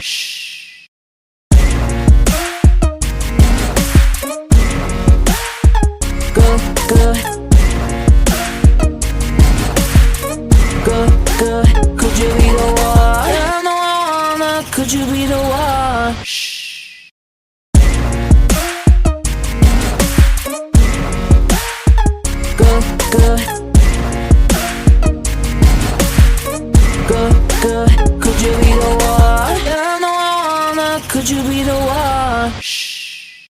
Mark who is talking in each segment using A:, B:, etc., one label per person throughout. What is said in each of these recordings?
A: Shh. Good, good. Good, good. Could you be the one? I know I wanna. Could you be the one? Shh. Good, good. Good, good. Could you be the one? I know I wanna. Could you be the one? Shh.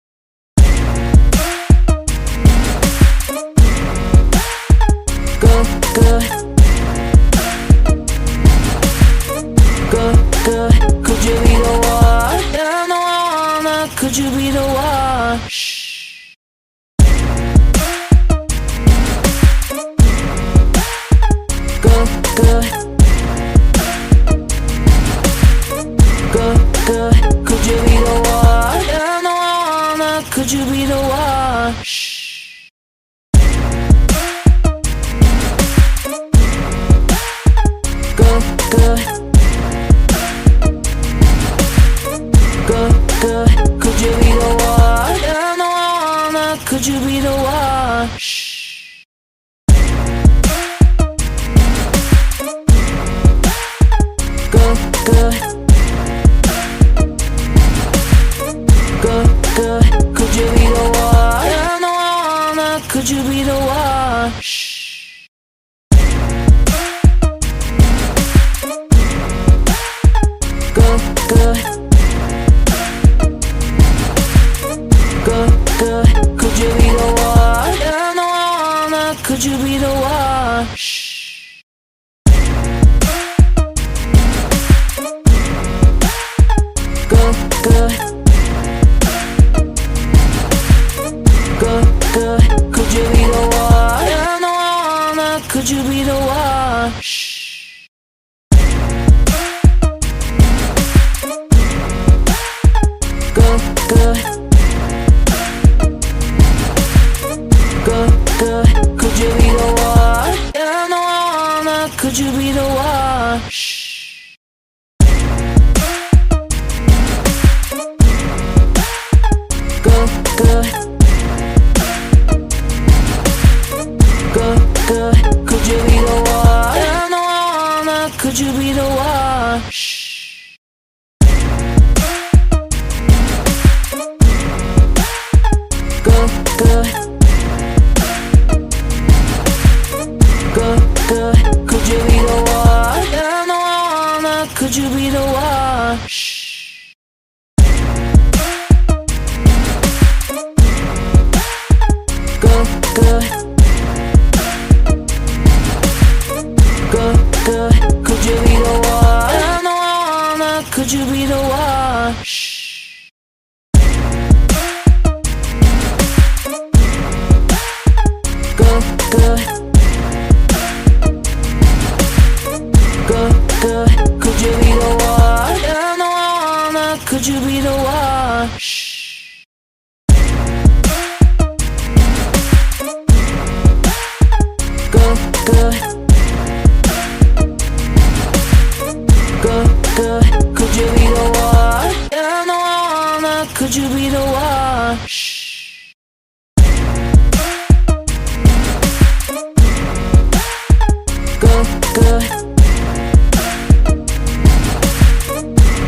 A: Good, good. Good, good. Could you be the one? I know I wanna. Could you be the one? Shh. Good, good. Good, good. Could you be the one? I know I wanna. Could you be the one? Shh. Good, good. Good, good. Could you be the one? I know I wanna. Could you be the one? Shh. Good, good. Good, good. Could you be the one? I know I wanna. Could you be the one? Shh. Good, good. Good, good. Could you be the one? I know I wanna. Could you be the one? Shh. Good, good. Good, good. Could you be the one? I know I wanna. Could you be the one? Shh. Good, good. Good, good. Could you be the one? I know I wanna. Could you be the one? Shh. Good, good. Good, good. Could you be the one? I know I wanna. Could you be the one? Shh. Good, good. Good, good. Could you be the one? I know I wanna. Could you be the one? Shh. Good, good. Good, good. Could you be the one? I know I wanna. Could you be the one? Shh. Good, good. Good, good. Could you be the one? I know I wanna. Could you be the one? Shh. Good, good. Good, good. Could you be the one? I know I wanna. Could you be the one? Shh. Good, good.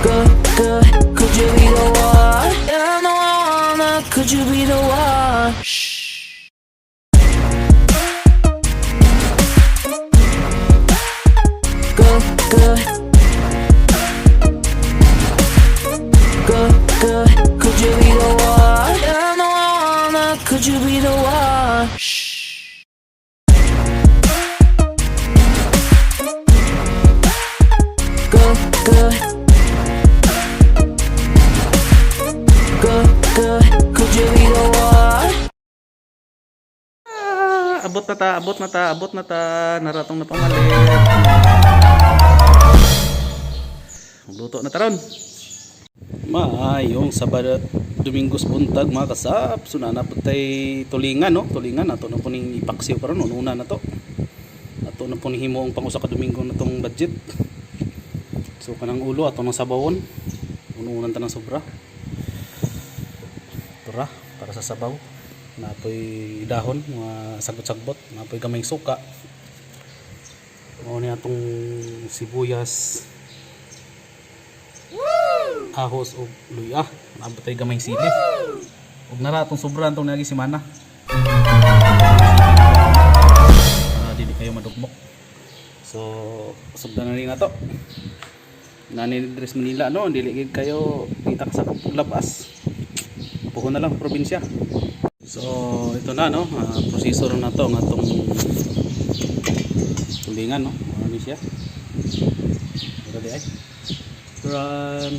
A: Good, good. Could you be the one? I know I wanna. Could you be the one? Shh. Good, good. Good, good. Could you be the one? I know I wanna. Could you be the one? Shh. Good, good. Good, good. Could you be the one?
B: Ah, abot na ta, abot na ta, abot na ta. Naratong na pamalit. Luto na taron. Maayong Sabado, Domingos buntag, mga kasap. So na po tay tulingan, no? Tulingan ato na po ning ipaksiw karon, una na to. Ato na po ni himo ang pang usa ka Domingo na tong budget. So kanang ulo ato nang sabawon. Unuunan ta ng sobra. Tura para sa sabaw. Napoy dahon, mga sagbot-sagbot, napoy gamay suka. Mao ni atong sibuyas, ahos og luya. Naabot tay gamay sili. Ug nara atong sobra atong niagi semana. Para dili kayo madugmok. So, sugdan na rin na to. Nani Dres Manila no, dili gid kayo kita sa labas. Puhon na lang probinsya. So, ito na no, proseso na to ang atong tulingan no. Ano ni siya? Ito di ay. Run.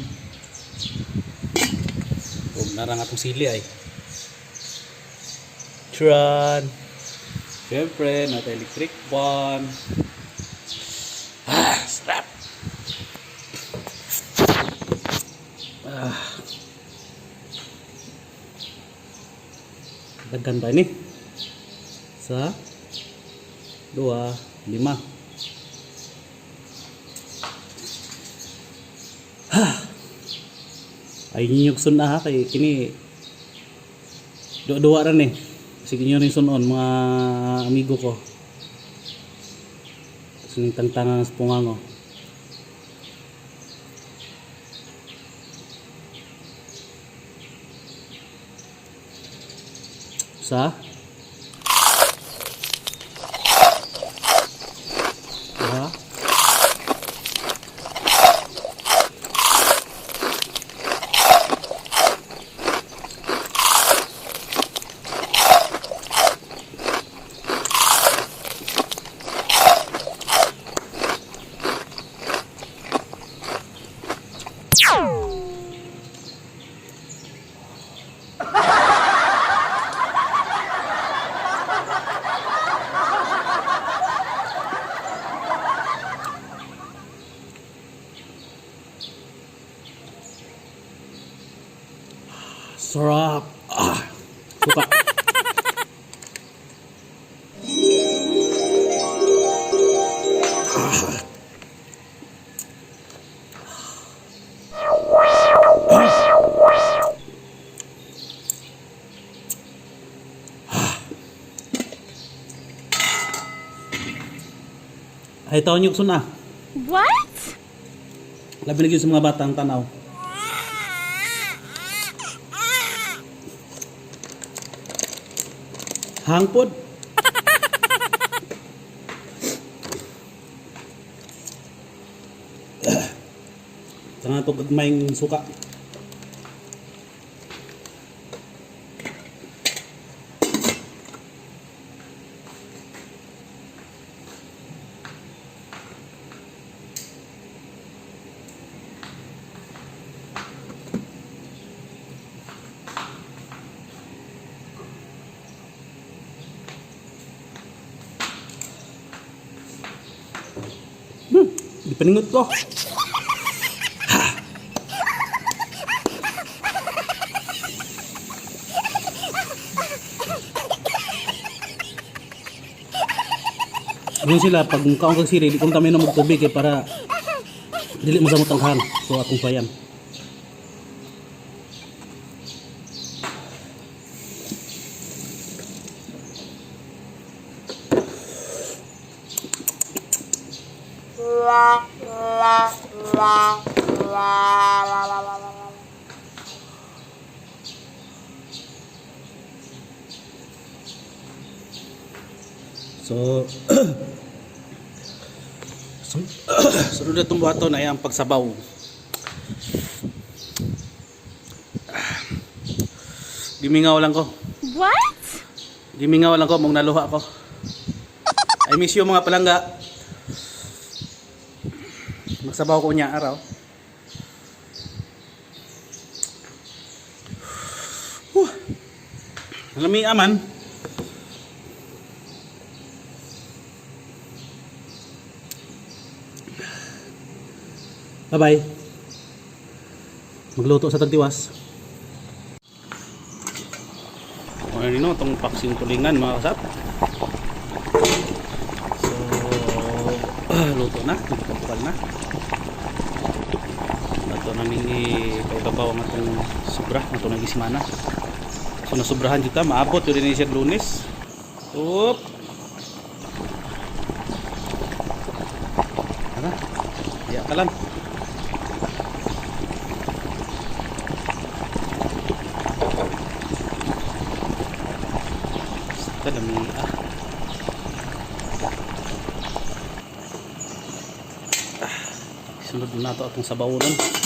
B: Ug narang atong sili ay. Tran. Siyempre, nata electric fan. Ah, sarap. Ah. Daghan ba ni? Sa duha, lima. Ha. Ay ninyog sun ha kay kini duwa-duwa ra ni. Sige nyo rin sunon mga amigo ko. Sining tangtangan sa pungango. Sa duha, Sarap. Ah, suka. Ay, taon yung suna.
C: What?
B: Labi na gyud sa mga bata ang tanaw. Hangpod. Tangan to gagmayng suka. Di paningot ko. Ngayon sila, pag mukaon kag sili, di kong kami na magtubig eh, para dili mo samot ang hang. So atong sayan. So, sunod na itong buhaton ay ang pagsabaw. Gimingaw lang ko.
C: What?
B: Gimingaw lang ko, mong naluha ko. I miss you mga palangga. Magsabaw ko niya araw. Huh. Lami aman. Bye-bye. Magluto sa tagtiwas. Ano nino itong paksing tulingan mga kasap. So, luto na, nagpapal na. Ito Ato na ning ipaibabaw ang atong sobra, ato nang gisimana. So nasubrahan jud ta, maabot jud ni siya Lunes. Oop. Tara. Diya ka lang. Basta lami ah. Ah, sunod na nato atong sabaw nun.